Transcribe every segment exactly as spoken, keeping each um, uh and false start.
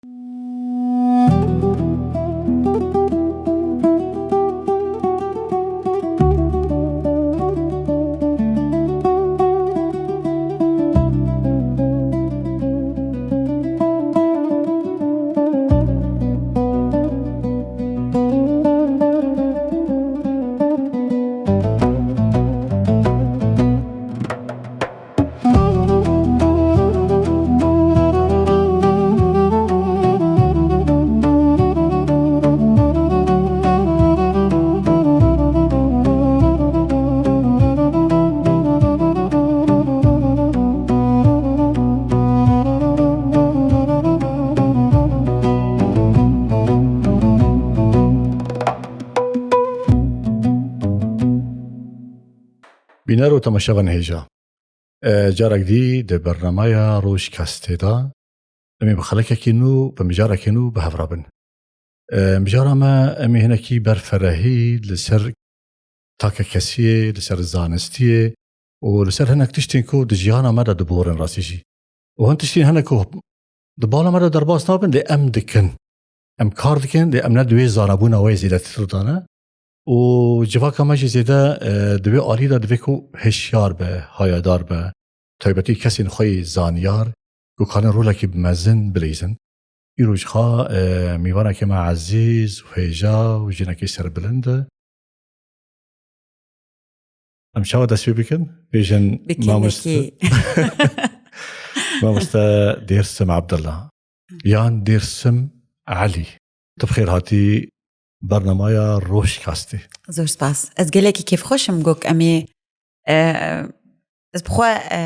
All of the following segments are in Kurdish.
Bîner û temaşevan hêja. E, carek dî di bernameya Rojkastê de em ê bi xelekekî nû, bi mijarekî nû bi hev re bin. E, mijara me em ê hinekî berferehî li ser takekesiyê, li ser zanistiyê û li ser hinek tiştên ku di jiyana me de diborin rastî jî. Û hin tiştên hene ku di bala me de derbas nabin, lê em dikin. Em kar dikin, lê em ne di wê zanabûna wê zêdetir de ne. Û civaka me jî zêde, e, di wê alî de divê ku hişyar be, hayadar be, taybetî kesên xwe yê zanyar ku karin rolekî mezin bileyzin. Îro jixwe, e, mîvanekê me ezîz û hêja û jinekê serbilind e. Em çawa dest pê bikin? Bêjin Bi mamoste, kêmekî. Mamoste Dêrsim Abdullah. Yan Dêrsim Elî. Tu bi xêr hatî bernamaya Rojkastê. Zor spas. Ez gelekî kêfxweş im, gok em ê, e, ez bi xwe, e,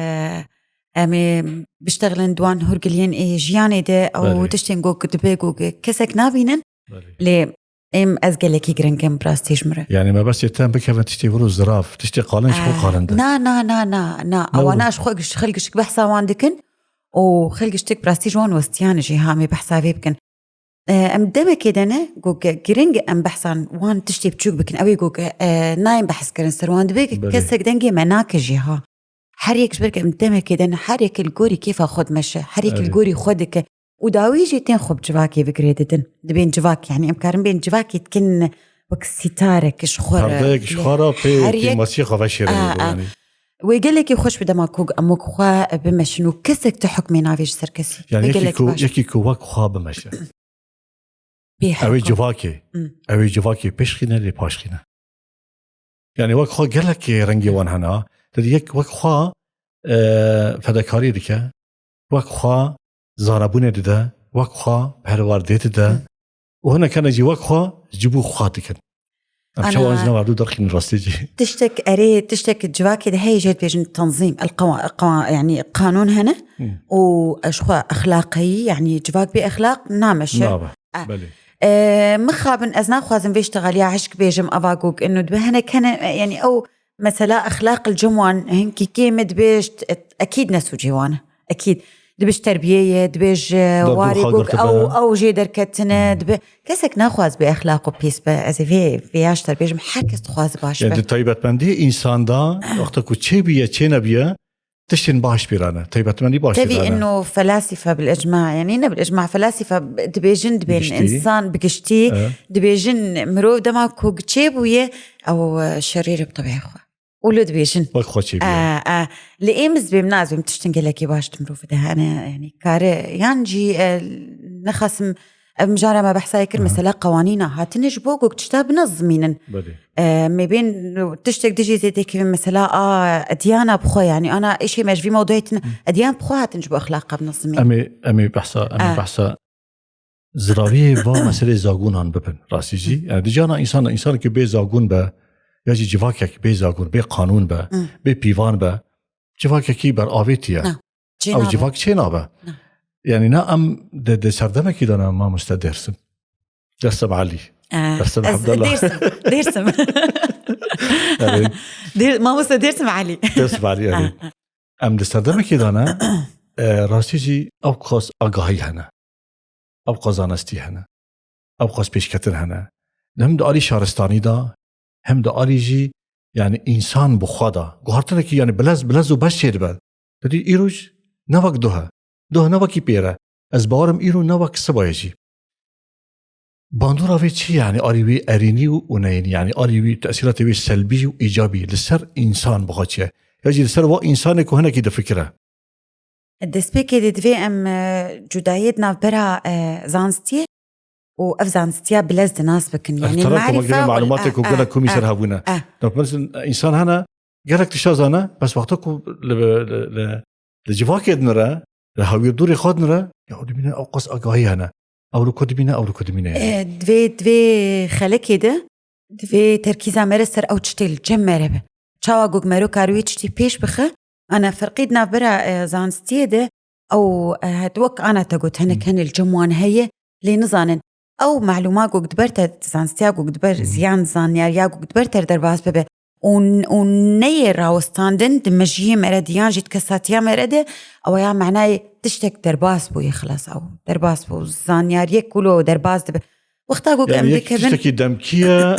em ê biştexilin di wan hûrgiliyên ê jiyanê de û Belê. Tiştên gok dibe gok kesek nabînin. Belê. Lê êm ez gelekî giring im bi rastî ji min re. Yani me besê te em bikevin tiştê wilo zirav, tiştê qalin ji xwe Eh, qalin de. Na, na, na, na, na. Ne Ewana wilo. Ji xwe giş-, xil gişik behsa wan dikin û xil giştik bi rastî ji wan westiyan jî ha em ê behsa vê bikin. E, em demekê de ne, ku ge-, giring em behsan wan tiştê biçûk bikin. Ew ê ku ge-, e, nayên behs kirin ser wan. Dibê ke Belê. Kesek dengê me nake jî ha. Her yek ji ber ke em demekê de ne, her yek li gorî kêfa xwe dimeşe, her yek li Erê. Gorî xwe dike. Û dawî jî tên xwe bi civakê bi girê didin. Dibên civak, yani em karin bên civakê dikin wek sîtarek ji xwe re. Perdeyek ji xwe re pê Her yek pêmasiyê xwe veşêrin Aa, ê aa. Yani. Wê gelekî xweş bi dema ku em wek xwe bimeşin û kesek tu hukmê navê ji ser kesî. Yani Wê yekî gelekî ku, baş. Yekî ku wek xwe bimeşe. Bê Ew ê hewkan. Civakê, Hmm. Ew ê civakê pêş xîne lê paş xîne. Yani wek xwe gelekê rengê wan hene. Te dî yek wek xwe, e, fedekarî dike, wek xwe zanebûnê dide, wek xwe perwerdê dide. Hmm. Û hinek hene jî wek xwe ji bo xwe dikin. Em Ana çawa ji nav erdû derxînin rastî jî? Tiştek erê, tiştek civakê de heye jê dibêjin tenzîm, el qewa-, qewa-, yani qanûn hene Hmm. Û ji xwe exlaqeyî, yani civak bê exlaq nameşe. Nabe. Ah. Belê. E, mixabin ez naxwazim vê ştexaliya hişk bêjim ava gog inu dibe hinek hene, e, yani ew mesela exlaq li cem wan hinkî kêm e dibêj, e, ekîd ne sûcê wan e. Ekîd. Dibêj terbiyê ye, dibêj, e, Derdû warê xwe gog girtibe. Ew, ew jê derketine, Hmm. dibe. Kesek naxwaz bê exlaq û pîs be. Ez ê vê, vê yaş ter bêjim, her kes dixwaz baş Yani be. Di taybetmendiyê însan de, wexta ku çê bûye, çê nebûye, tiştên baş pê re ne. Taybetmendî baş Tevî pê re ne. Ino felasife bil ecma, yani ne bil ecma, felasife dibêjin, dibên Bi giştî. Însan bi giştî, Evet. Dibêjin mirov dema ku çê bûye, ew, e, şerîr bi tebî xwe. Û li dibêjin. Wek xwe çê bûye. E, e, li êm ez bêm nazim tiştin gelekî baş di mirov de hene, yani kare, yan jî, e, nexasim, ev mijara me behsayê kir, Aha. Mesela qewanîna hatine ji bo ku tişta binezimînin. Belê. E, me bên tiştek dijî zêdekî mesela a ediyana bi xwe, yani ana êşê me ji vî mewdûyê tine Hı. Ediyan bi xwe hatin ji bo exlaqa binezimînin. Em ê, em ê behsa, em ê Ah. behsa ziraviyê va meselê zagonan bibin. Rastî jî. Hı. Yani di cana însan, însanekî bê zagon be, ya jî civakek bê zagon, bê qanûn be, Hı. Bê pîvan be, civakekî ber avêtî ye. Na. Çê Ew nabe. Civak çê nabe. Na. Yani ne em di, di serdemekî de ne mamoste Dêrsim. Dêrsim Elî. Eh, Dêrsim ez Abdullah. Dêrsim, Dêrsim. Yani Dêr-, mamoste Dêrsim Elî. Dêrsim Elî, yani. Ah, ah. Em di serdemekî de ne, e, rastî jî ew qas agahî hene. Ew qas zanistî hene. Ew qas pêşketin hene. Hem di alî şaristanî de, hem di alî jî, yani însan bi xwe de. Guhartinekî, yani bilez, bilez û beş çê dibe. Te dî îroj ne wek duh e. Duh ne wekî pêr e. Ez bawerim îro ne wek sibayê jî. Bandora vê çi ye? Yanî alî wî erênî û, û neyênî, yanî alî wî tesîratê wî selbî û îcabî li ser însan bixa çi ye? Ya jî li ser wa însanê ku hinekî difikire. Destpêkê de divê em, e, cudayê di navbera, e, zanstiyê û ev zanstiya bilez di nas bikin. Ev yanî tera ku me marîfe gelek û, malûmatê ku e, gelek komî e, ser hebûne. E. Dok, mesela, însan hene, gelek tişta zane, bes wexta ku li, li, li, li civakê dinire, li hawîrdorê xwe dinire, ya dibîne ew qas agahî hene. Ew li ku dibîne, ew li ku dibîne. E, divê, divê xelekê de, divê terkîza me re ser ew tiştê li cem me re be. Çawa gog mero kar wê tiştî pêş bixe, ana ferqî di navbera, e, zanstiyê de, ew, e, het wek ana te got, hinek Hmm. henê li cem wan heye, lê nizanin. Ew malûma gog diber te, zanstiya gog diber, Hmm. ziyan zanyariya gog diber te derbas bibe. Û, û neyê rawestandin di mejiyê me re de, yan jî di kesatiya me re de, ew ya manayê tiştek derbas bûye, xilas ew derbas bû. Zanyariyek wilo derbas dibe. Wexta gog Yani em yek dikevin tiştekî demkî ye,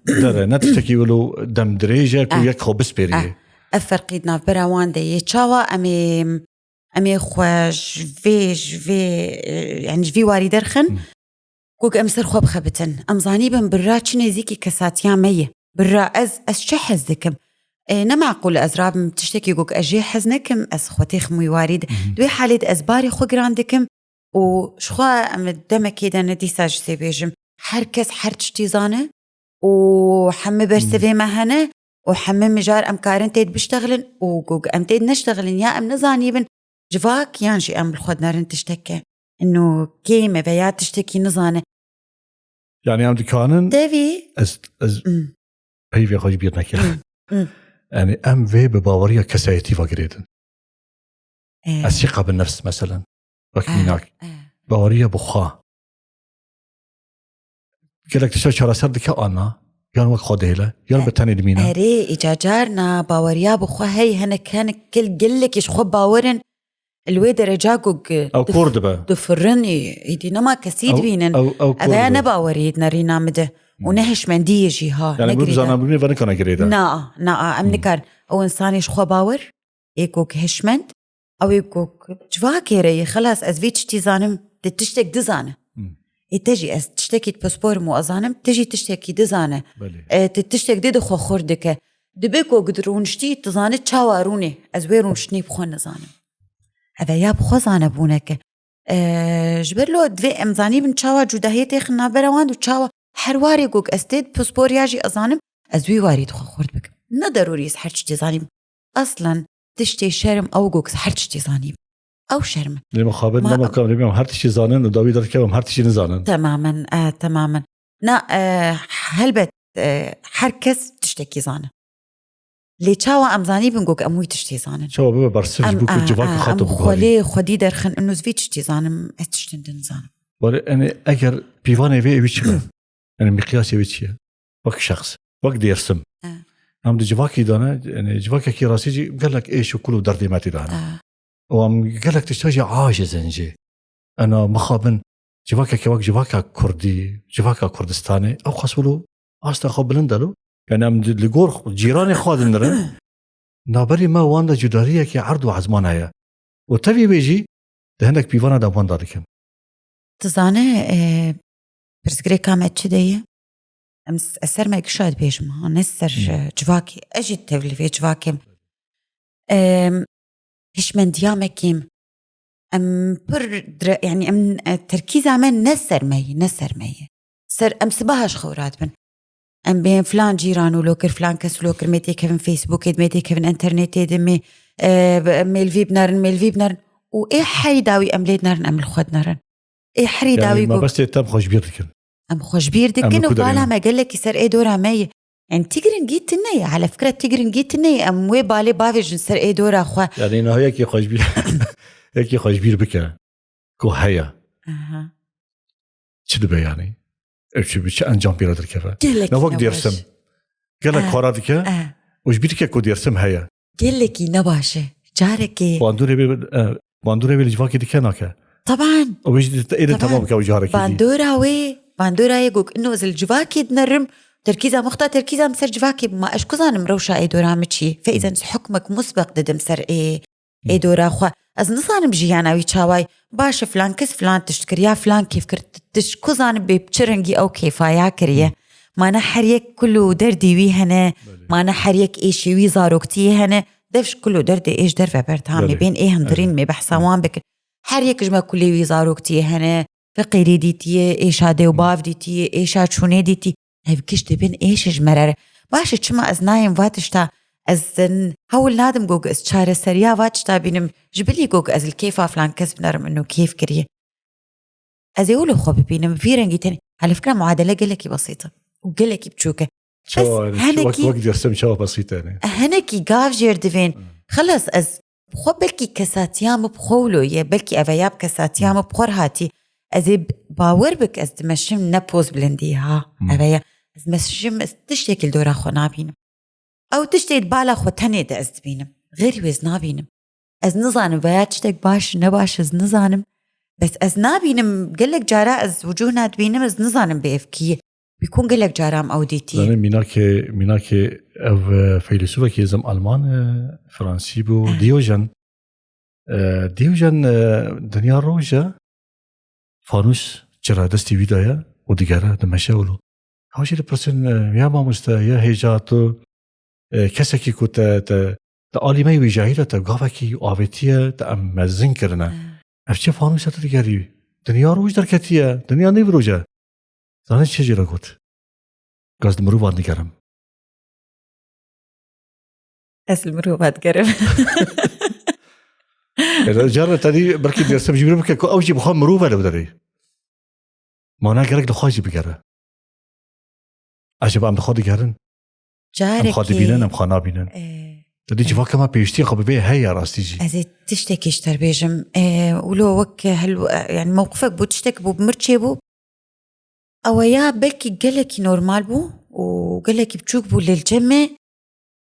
dere, ne tiştekî wilo dem dirêj e ku Eh. yek xwe bispêrî. Eh. Ev ferqî di navbera wan de yê. Çawa em ê, em ê xwe ji vê, ji vê, e, yani ji vî warî derxin? Hmm. Gog em ser xwe bixebitin. Em zanîbin birra çi nêzîkî kesatiya me ye. Birra ez, ez çi hez dikim? E, ne maqûl ez rabim tiştekî gog ez jê hez nekim, ez xwe têxim wî warî de. Mhm. Di wê halê de ez barê xwe giran dikim û ji xwe em demekê de ne dîsa ji sê bêjim. Her kes her tiştî zane û hemî bersivê Hmm. me hene û hemî mijar em karin têd biştexilin û gog em têd neştexilin ya em nizanîbin civak yan jî em li xwe dinerin tişteke ino kêm e veya tiştekî nizane. Yani em dikanin Tevî. ez, ez Hmm. peyvê xwe ji bîr nekirim. Hmm. Hmm. Yani em vê bi baweriya kesayetî ve girêdin. Eh. Esiqa bi nefs, meselen. Wek Eh, mînak. eh. Baweriya bi xwe. Gelek tişta çareser dike ana. Yan wek xwe dihêle. Yan Eh, bi tenê dimîne. Erê, îca carna baweriya bi xwe hey, hinek, hinek gel-, gelekî ji xwe bawerin. Li wê dereca ku g-, Ew dif-, kor dibe. Difirin, ê, êdî nema kesî Ew, dibînin. ew, ew Ev kor heye dibe. Ne bawerî di nerîna min de. Û Hmm. ne hişmendiyê jî ha, Yani ne bu girêdan. Zanabûnê ve nikane girêda. Na, na, em Hmm. nikarin. Ew insanê ji xwe bawer, ê ku hişmend, ew ê ku civakê re yê, xelas, ez vê tiştî zanim, di tiştek dizane. Hmm. Ê te jî ez tiştekî di pisporim û ez zanim, tu jî tiştekî dizane. Belê. E, tu tiştek dê di xwe xurt dike. Dibe ku di rûniştî tu zane çawa rûnê, ez wê rûniştinê bi xwe nizanim. Ev e ya bi xwe zanebûneke. E, ji ber lo divê em zanîbin çawa cudahiyê têxin navbera wan û çawa her warê gog ez tê di pispor ya jî ez zanim, ez wî warî di xwe xurt bikim. Ne derûrî ez her tiştê zanîm. Aslan tiştê şerm ew gog ez her tiştê zanîm. Ew şerm e. Lê mixabin Ma- nema kam lê em her tiştê zanin û dawî derkevim her tiştê nizanin. Temamen, e, temamen. Na, e, helbet, e, her kes tiştekî zane. Lê çawa em zanîbin gog em wî tiştê zanin? Çawa bibe bersiv ji Em, bo ku e, civakê e, xwe em tu biguherî? Xwelê xwedî derxin, û ez vî tiştî zanim, ez tiştin din zanim. Were, yani eger pîvanê vê ewî çi be? Yani miqyasê wê çi ye? Wek şexs, wek Dêrsim. E. Em di civakî de ne, yani civakekî rastî jî gelek êş û kul û derdê me tê de hene. E. Û em gelek tişta jî aciz in jî. Ena mixabin civakeke wek civaka Kurdî, civaka Kurdistanê, ew qas wilo asta xwe bilind e lo. Yani em di, li gor cîranê xwe dinirin. Naberî me wan de cudariyekê erd û ezman heye. Û tevî wê jî di hinek pîvana de wenda dikin. Tu zane, e, pirsgirêka me çi de ye? Em s-, ez ser me gişa dibêjim, ha, ne ser, Hmm. e, civakê. Ez jî tevlî vê civakê me. Em, hişmendiya me kêm. Em pir dire-, yani em, e, terkîza me ne ser me ye, ne ser me ye. Ser em sibaha ji xew radibin. Em bên filan cîran û lo kir, filan kes û lo kir, me têkevin Facebookê de, me têkevin internetê de, me, e, be-, me li vî binerin, me li vî binerin. Û ê herî dawî em lê dinerin, em li xwe dinerin. Ê herî Yani dawî me ku bes tê tem xwe ji bîr dikin. Em xwe ji bîr Em dikin li û ku derê vala ne? Me gelekî ser ê dora me ye. Yani tî giringî tune ye. Ala fikra tî giringî tune ye. Em wê balê bavêjin ser ê dora xwe. Yani niha yekî xwe ji bîr, yekî xwe ji bîr bike ku heye. Aha. Çi dibe yani? Ev çi, çi encam pê re derkeve? Gelekî Ne wek ne Dêrsim. baş. Gelek Eh, xwara dike eh. û ji bîr dike ku Dêrsim heye. Gelekî ne baş e. Carekê Bandorê wê, eh, bandorê wê li civakê dike nake. Taban. Û wê jî êdî Taban. Temam bike û carekê dî. Bandora wê, bandora yê gog ino ez li civakê dinerim, terkîza mixta terkîza min ser civakê bima. Ez ku zanim rewşa ê dora min çi? Feyzen ez hukmek musbeq didim ser ê ê dora xwe. Ez nizanim jiyana wî çaway. Baş e, filan kes filan tişt kir, ya filan kêf kir, tişt ku zanim bê çi rengî ew kêfaya kiriye. Mana her yek kul û derdê wî hene, mana her yek êşê wî zaroktiyê hene, dev ji kul û derdê êş derve ber tamê bên ê hindirîn mê behsa wan bikin. Her yek ji me kulê wî zaroktiyê hene, feqîrî dîtiye, êşa dê û bav dîtiye, êşa çûnê dîtî. Ev giş dibin êş ji me re. Baş e, çima ez nayêm va tişta, ez hewl nadim ku ez çareseriya va tişta bînim, ji bilî ku ez li kêfa filan kes binerim û kêf kiriye. Ez ê wilo xwe bibînim, vî rengî tenê. Helîfkira muadele gelekî besît e û gelekî biçûk e. Çawa, wek, wek dersim çawa besît e ne? Hinekî gav jêr divên. Xilas ez xwe belkî kesatiya min bi xwe wilo ye, belkî eve ya bi kesatiya min bi xwe re hatî. Ez ê bawer bik, ez dimeşim ne poz bilindî ha. Eve ya. Ez meşim, ez tiştekî li dora xwe nabînim. Ew tiştê di bala xwe tenê de ez dibînim. Xêrî wê ez nabînim. Ez nizanim veya tiştek baş ne baş ez nizanim. Bes ez nabînim, gelek cara ez wucuhna dibînim, ez nizanim bi evkî. Bîkûn gelek cara em ew dîtî. Zanî mînakê, mînakê ev, e, feylesûfekî zim Alman, e, Fransî bû, Diojen. E, Diojen, e, dinya roj e, fanûs cira destî wî de ye û digere, dimeşe wilo. Ew jî dipirsin, e, ya mamoste, ya hêja tu, e, kesekî ku te, te, te alî me wî cahîl e, te gavekî avêtiye, te em mezin kirine. Ev çi fanûs e tu digerî? Dinya roj derketiye, dinya nîv roj e. Zanî çi jê re got? Gaz di mirovan digerim. Ez li mirova digerim. Car re tenî belkî dersim jî bike ku ew jî bi xwe mirov e li derê. Mana gerek li xwe jî bigere. Acaba em li xwe digerin? Em xwe dibînin, em xwe nabînin? Te dî civaka me pêştiyê xwe bi vê heye rastî jî. Ez ê tiştekî ji te re bêjim. E, wilo wek hel-, yani mewqifek bû, tiştek bû, bi mir çêbû. Ew ya belkî gelekî normal bû û gelekî biçûk bû, lê li cem me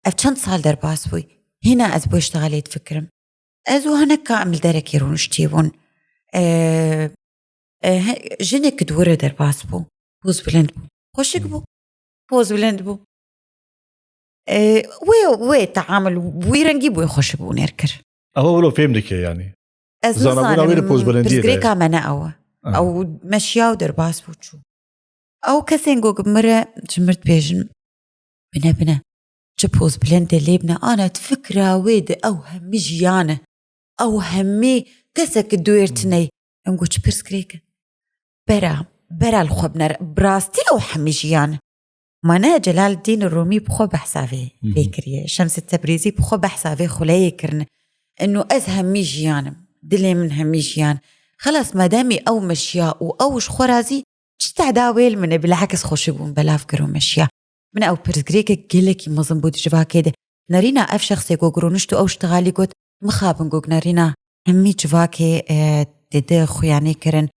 ev çend sal derbas bûy. Hîna ez bo ştexalê difikirim. Ez û hineka em li derekê rûniştî bûn. E, e, he, jinek di wir re derbas bû. Poz bilind bû. Xweşik bû. Poz bilind bû. E, wê, wê teamul wî rengî bû, xweşik bû nêr kir. Ew wilo fêm dike yani. Ez zanabûna wê li pozbilindiyê de. Pirsgirêka me ne ew e. Aha. Ew meşiya û derbas bû çû. Ew kesên ku bi mir re ji mir dibêjin, bine bine, çi pozbilindê lê bine, ana di fikra wê de ew hemî jiyan e. Ew hemî kesek duêr tune ye. Em got çi pirsgirêk e. Bera, bera li xwe binere. Bi rastî ew hemî jiyan e. Mane Celaleddîn Rûmî bi xwe behsa vê, vê kiriye. Şemsê Tebrîzî bi xwe behsa vê xuleyê kirine. Ino ez hemî jiyan im. Dilê min hemî jiyan. Xelas, mademî ew meşiya û ew ji xwe razî, çi tehda wê li min e, bilehek ez xweşik bûm, belav kir û meşiya. Min ew pirsgirêkek gelekî mezin bû di civakê de. Nerîna ev şexsê ku rûnişt û ew ştixalî got, mixabin got nerîna hemî civakê, e, dide xuyanî kirin.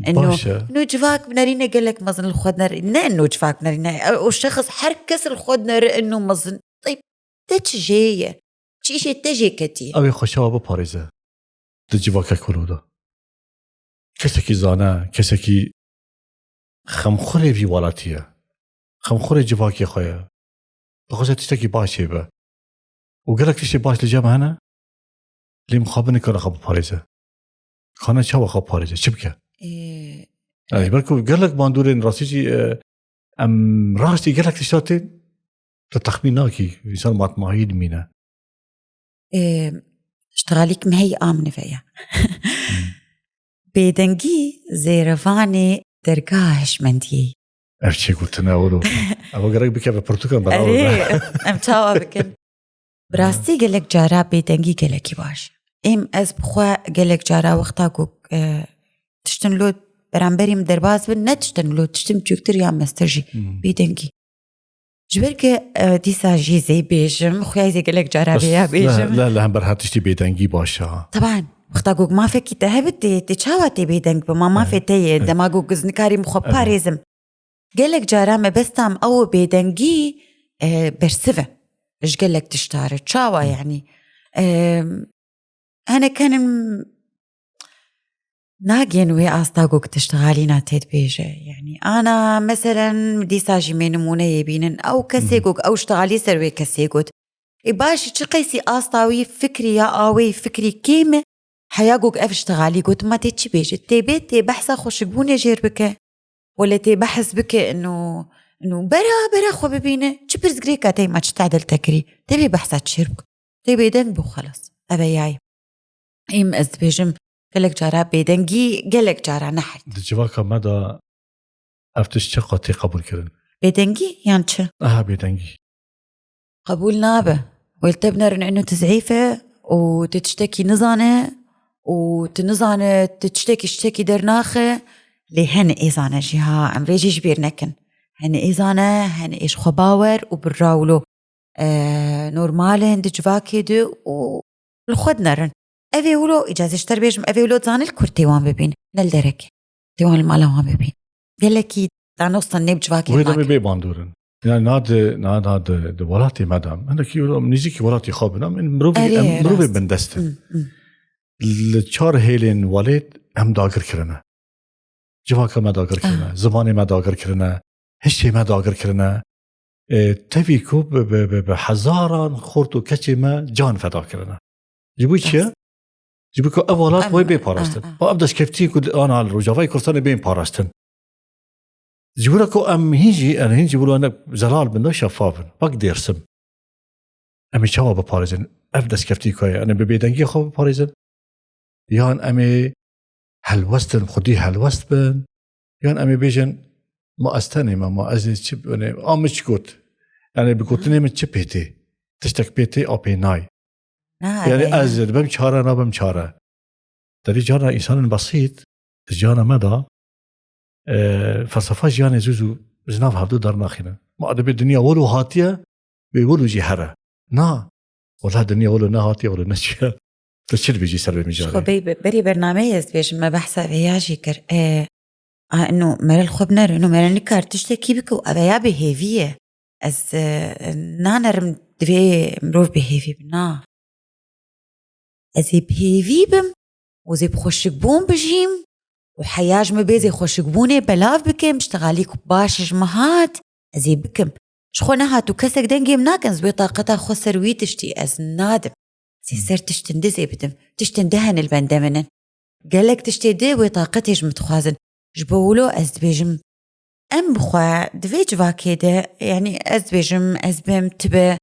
Ino, baş e. Ino civak nerîne gelek mezin li xwe neri-, ne ino civak nerîne. O şexs her kes li xwe neri ino mezin. Teyb, te çi jê ye? Çi îşê te jê ketiye? Ew ê xwe çawa biparêze? Di civakek wilo de. Kesekî zane, kesekî xemxurê vî welatî ye. Xemxurê civakê xwe ye. Dixwaze tiştekî baş çêbe. Û gelek tiştê baş li cem hene, lê mixabin nikare xwe biparêze. Kana çawa xwe biparêze? Çi bike? Ee, yani, belku gelek bandorên rastî jî, e, em rastî gelek tişta tên, tu texmîn nakî, însan matmahî dimîne. Ee, ştixalîk me heyî a min ve ye. Bêdengî zêrevanê dergeha hişmendiyê. Ev çi gotine wilo? Ev gerek bikeve pirtûkan beraber. Erê, em çawa bikin? Bi rastî gelek cara bêdengî gelekî baş. Êm ez bi xwe gelek cara wexta ku, e, tiştin lo beramberî min derbas bin, ne tiştin lo, tiştin biçûktir ya mestir jî. Hmm. Bêdengî. Ji ber ke, e, dîsa jî zê bêjim, xuya zê gelek cara vê ya bêjim. Bes le, le, li hember her tiştî bêdengî baş e. Teban, wexta ku mafekî te hebe tê, tê çawa tê bêdeng bi? Ma mafê te ye, dema ku ez nikarim xwe parêzim. Gelek cara mebesta min ew bêdengî, e, bersiv e. Ji gelek tişta re. Çawa yani? E, hinek henin nagên wê asta ku tiştixalîna tê dibêje. Yani, ana, meselen, dîsa jî mê nimûneyê bînin. Ew kesê ku ew ştixalî ser wê kesê got. Ê baş, çi qeysî asta wî fikrî ya awê fikrî kêm e, heya gok ev iştixalî got, ma tê çi bêje? Tê bê, tê behsa xweşikbûnê jêr bike. Wele tê behs bike, ino, ino bera, bera xwe bibîne. Çi pirsgirêka tey ma çi tedil te kirî? Tê bê behsa çêr bike. Tê bêdeng bû xelas. Ev e yayê. Êm ez dibêjim, gelek cara bêdengî, gelek cara ne her. Di civaka me de ev tişt çi qatî qebûl kirin? Bêdengî yan çi? Aha, bêdengî. Qebûl nabe. Wê li te binerin ino tu zehîf e û tu tiştekî nizane û tu nizane tu tiştekî, tiştekî dernaxe. Lê hene ê zane jî ha, em vê jî ji bîr nekin. Hene ê zane, hene ê ji xwe bawer û birra wilo, e, normal in di civakê de û li xwe dinerin. Ev ê wilo, îcazê ji te re bêjim, ev ê wilo dizane li kur tê wan bibîn, ne li derek. Tê wan li mala wan bibîn. Gelekî danostan nê bi civakê Wê demê nakin. Bê bandor in. Yani na di, na, na di, di welatê me de. Hinekî wilo nêzîkî welatê xwe bin. Em mirovê, Erê, em mirovê rast. Bindest in. Hmm, hmm. Li çar hêlên welêt em dagir kirine. Civaka me dagir kirine, Aha. Zimanê me dagir kirine, hiştê me dagir kirine. E, tevî ku bi, bi, bi, bi hezaran xort û keçê me can feda kirine. Ji bo çi ye? Rast. Ji bo ku ev welat Em, wê bê parastin. ah, ah. Ev destkeftiyê ku ana li Rojavayê Kurdistanê bên parastin. Ji bo ku em hîn jî, em hîn jî wilo ne zelal bin, ne şeffaf bin. Wek Dêrsim. Em ê çawa biparêzin? Ev destkeftî ku ye, em ê bi bêdengiyê xwe biparêzin? Yan em ê helwest in, xwedî helwest bin? Yan em ê bêjin, ma ez tenê me, ma ez ê çi, yani, a min çi got? Yani, bi gotinê min çi pê tê? Tiştek pê tê, a pê nayê. Na, Yani, erê. ez dibim çare, nabim çare. Derî cana însanên besît, di cana me de, e, felsefa jiyanê zû zû ji nav hevdu dernaxîne. Ma dibê dinya wilo hatiye, wê wilo jî here. Na, wela dinya wilo nehatiye, wilo neçiye. Tu çi dibêjî ser vê Ji mijarê? xwe bey be-, berî bernameyê ez dibêjim, me behsa vêya jî kir. E, a, ino, mere li xwe binere, ino, mere nikar tiştekî bike û ev ya bi hêvî ye. Ez, e, nanerim divê mirov bi hêvî bi, na. Ez ê bi hêvî bim û ez ê bi xweşikbûn bijîm û heya ji min bê ez ê xweşikbûnê belav bikim, iştixalî ku baş ji min hat, ez ê bikim. Ji xwe nehat û kesek dengê min nakin, ez wê taqeta xwe ser wî tiştî ez nadim. Ez ê ser tiştin di zê bidim. Tiştin di hene li bende min in. Gelek tiştê di wê taqetê ji min dixwazin. Ji bo wilo ez dibêjim, em bi xwe di vê civakê de, yanî ez dibêjim, ez bim, tu be,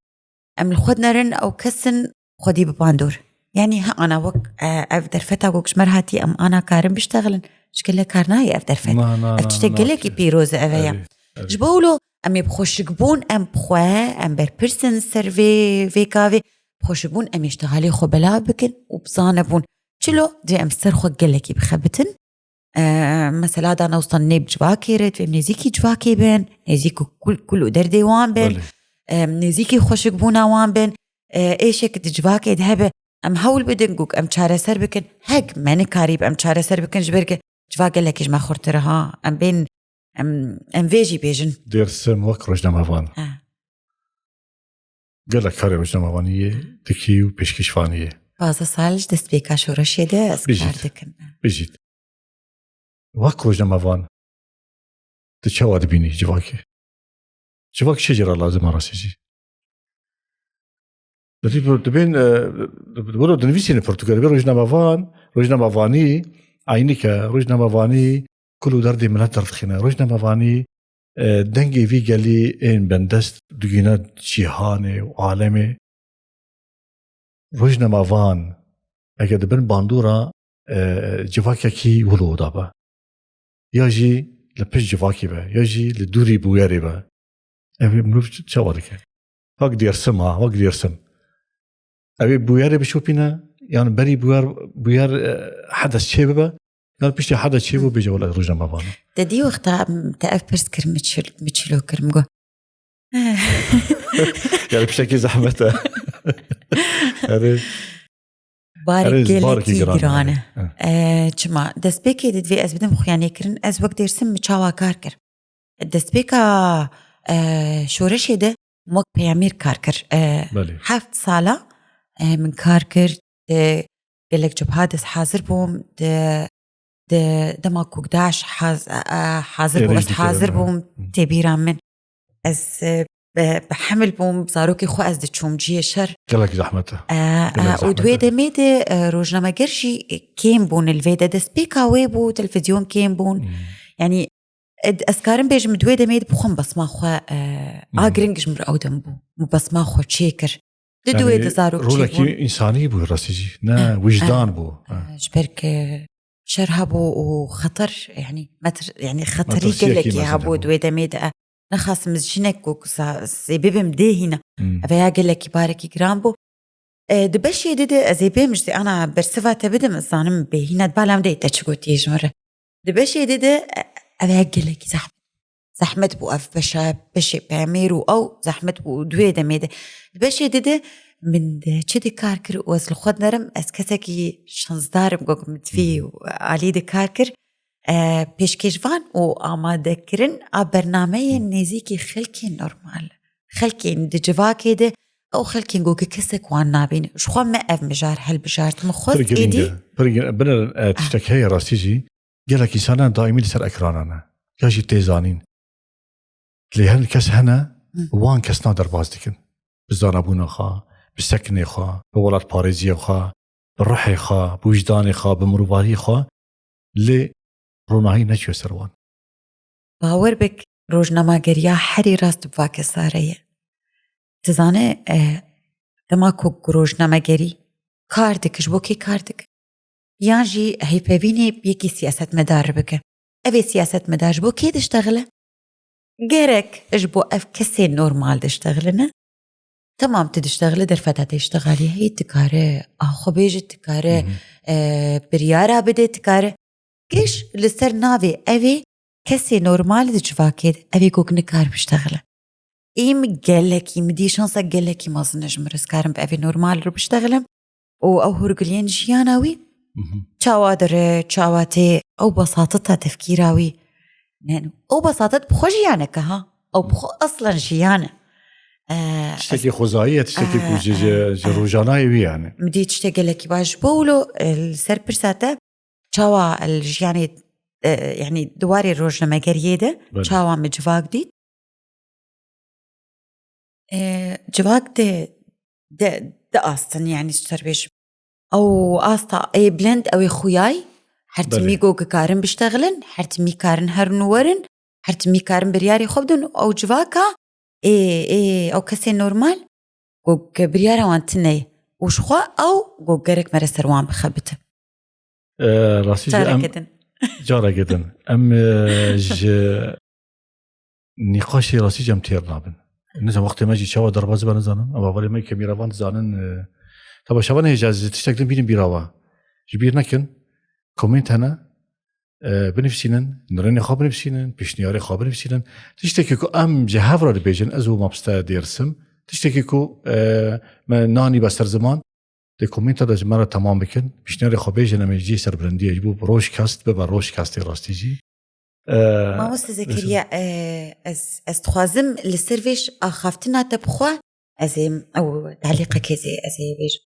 em li xwe dinerin, ew kes in xwedî bi bandor. Yanî he ana wek, e, ev derfeta ku ji me re hatî, em ana karin biştexilin. Ji gelek kar nayê ev derfet. Na, na, Ev na, tiştek na, gelekî na. pîroz e, ev e ya. Erê, erê. Ji bo wilo em ê bi xweşikbûn, em bi xwe, em berpirs in ser vê, vê gavê. Bi xweşikbûn em ê îştihalê xwe belav bikin û bizanebûn. Çilo, divê em ser xwe gelekî bixebitin. E, mesela, dana ustan nê bi civakê re, divê em nêzîkî civakê bin, nêzîk û kul, kul û derdê wan bin, Belê. e, nêzîkî xweşikbûna wan bin. E, êşek di civakê de hebe, em hewl bidin ku em çareser bikin. Hek me nikarî bi em çareser bikin, ji ber ke civak gelekî ji me xurtir e, ha. Em bên, em, em vê jî bêjin. Dêrsim wek rojnamevan. Ha. Gelek karê rojnamevaniyê dikî û pêşkêşvaniyê. Pazdeh sal ji destpêka şoreşê de ez Bijît. kar dikim. Bijît. Wek rojnamevan, tu çawa dibînî civakê? Civak çi jê re lazim e rastî jî? Dibên, e, wilo dinivîsîne pirtûkê, dibê rojnamevan, rojnamevanî, eynîke, rojnamevanî kul û derdê milet derdixîne. Rojnamevanî, e, dengê vî gelî ên bendest digihîne cîhanê û alemê. Rojnamevan, eger di bin bandora, e, civakekî wilo de be, ya jî li pişt civakê be, ya jî li dûrî bûyerê be, ev ê mirov çawa dike? Wek Dêrsim ha, wek Dêrsim. Ew ê bûyerê bişopîne, yan berî bûyer, bûyer, e, hedes çê bibe, yan piştî hedes çê bû bêje wela rojnamevan e. Te dî wexta, m, te ev pirs kir, min çil-, min çilo kir, min got. Yani piştekî zehmet e. Erê. Barek Erê, gelekî barekî giran e. giran e. Hı. E, çima? Destpêkê de divê ez bidim xuyanê kirin, ez wek Dêrsim min çawa kar kir. Destpêka, e, şoreşê de wek peyamêr kar kir. E, Belê. heft sala, e, min kar kir, di gelek cibha de ez hazir bûm, di, di dema ku DAIŞ haz-, e, e, hazir bû, Êrîş ez dikir, hazir ha. bûm, Hı. tê bîra min. Ez, e, bi, bi hemil bûm, zarokê xwe ez diçûm cihê şer. Gelek zehmet e. E, e, Gelek û di wê zehmet e. demê de, e, rojnameger jî kêm bûn li vê de. Destpêka wê bû, televîzyon kêm bûn. Hmm. Yanî, e, ez karim bêjim, di wê demê de bi xwe min besma xwe, e, a Hmm. giring ji min re ew dem bû. Min besma xwe çêkir. Di di wê de zarok çêbûn. Rolekî însanî bû rastî jî. Ne, e, wijdan e, bû. E, ji ber ke şer hebû û xeter, yanî, metr-, yanî, xeterî gelekî hebû di wê demê de. Nexasim ez jinek ku sa-, sê bibim dê hîna. Hmm. Ev ya gelekî barekî giran bû. E, di beşê di de ez ê bêm ji ana bersiva te bidim, ez zanim bê hîna di bala min de te çi gotiye ji min re. Di beşê di de, e, ev ya gelekî zehmet. Zehmet bû ev beşa, beşê pemêr û ew zehmet bû di wê demê de. Di beşê di de min de çi dikar kir û ez li xwe dinerim, ez kesekî şansdar im, got min divî Hmm. alî dikar kir. E, pêşkêşvan û amadekirin a bernameyên Hmm. nêzîkî xelkê normal. Xelkên di civakê de, ew xelkên got kesek wan nabîne. Ji xwe me ev mijar helbijart. Min xwest Pir giring êdî e. Pir giring e. Binêrin, e, tiştek heye rastî jî. Gelek însanan daîmî li ser ekranan ne. Ya jî tê zanîn. Lê hin kes hene, Hı. wan kes na derbas dikin. Bi zanabûna xwe, bi sekinê xwe, bi welatparêziya xwe, bi ruhê xwe, bi wijdanê xwe, bi mirovariyê xwe. Lê ronahî neçûye ser wan. Bawer bik, rojnamageriya herî rast bi va kesa re ye. Tu zane, e, dema ku rojnamegerî kar dike, ji bo kê kar dike? Yan jî hêvpevînê bi yekî siyasetmedar re bike. Ev ê siyasetmedar ji bo kê diştexile? Gerek ji bo ev kesê normal diştexiline? Temam, tu diştexile derfeta te îştexalî heye, tu kare a xwe bêje, tu kare, Hı hı. e, biryara bide, tu kare. Giş li ser navê ev ê kesê normal di civakê de, ev ê gog nikar biştexile. Ê min gelekî, min dî şansa gelekî mezin e ji min re, ez karim bi ev ê normal re biştexilim. Û ew hûrgiliyên jiyana wî, Hı hı. çawa dire, çawa tê, ew besateta tefkîra wî. Yani, ew besatet bi xwe jiyaneke ha. Ew bi xwe aslen jiyan e. E, Tiştekî xwezayî ye, tiştekî ku ji, ji, ji rojanayê wî yani. Min dî tiştek gelekî baş ji bo wilo, e, li ser pirsa te, çawa li jiyanê, e, yani di warê rojnamegeriyê de, Belê. çawa min civak dît? E, civak de, de, de astin, yani ji ser bêjim. Ew asta ê bilind, ew ê xuyay, her timî Belê. go dikarin biştexilin, her timî karin herin û werin, her timî karin biryarê xwe bidin, ew civaka, ê, ê, ew kesê normal, go ke biryara wan tune ye. Û ji xwe ew go gerek me re ser wan bixebite. E, rastî jî em Careke din. Careke din. Em, e, ji nîqaşê rastî jî em têr nabin. Nizam wextê me jî çawa derbas dibe nizanim. Em bawerê me ke bîra van dizanin, e, teba şeva nehêja ez tiştek din bînim bîra wa. Ji bîr nekin. Komênt hene. E, binivîsînin. Nirênê xwe binivîsînin. Pêşniyarê xwe binivîsînin. Tiştekî ku em ji hev re dibêjin, ez û mamoste Dêrsim. Tiştekî ku, e, me nanî be ser ziman. Di komênta de ji me re temam bikin. Pişniyarê xwe bêjin, em ê cihê serbilindiyê ji bo rojkast bibe rojkastê rastî jî. Ee, Mamoste Zekeriya, e, ez, ez dixwazim li ser vê ş-, axaftina te bixwe, ez ê, ew, talîqekê zê, ez ê bêjim.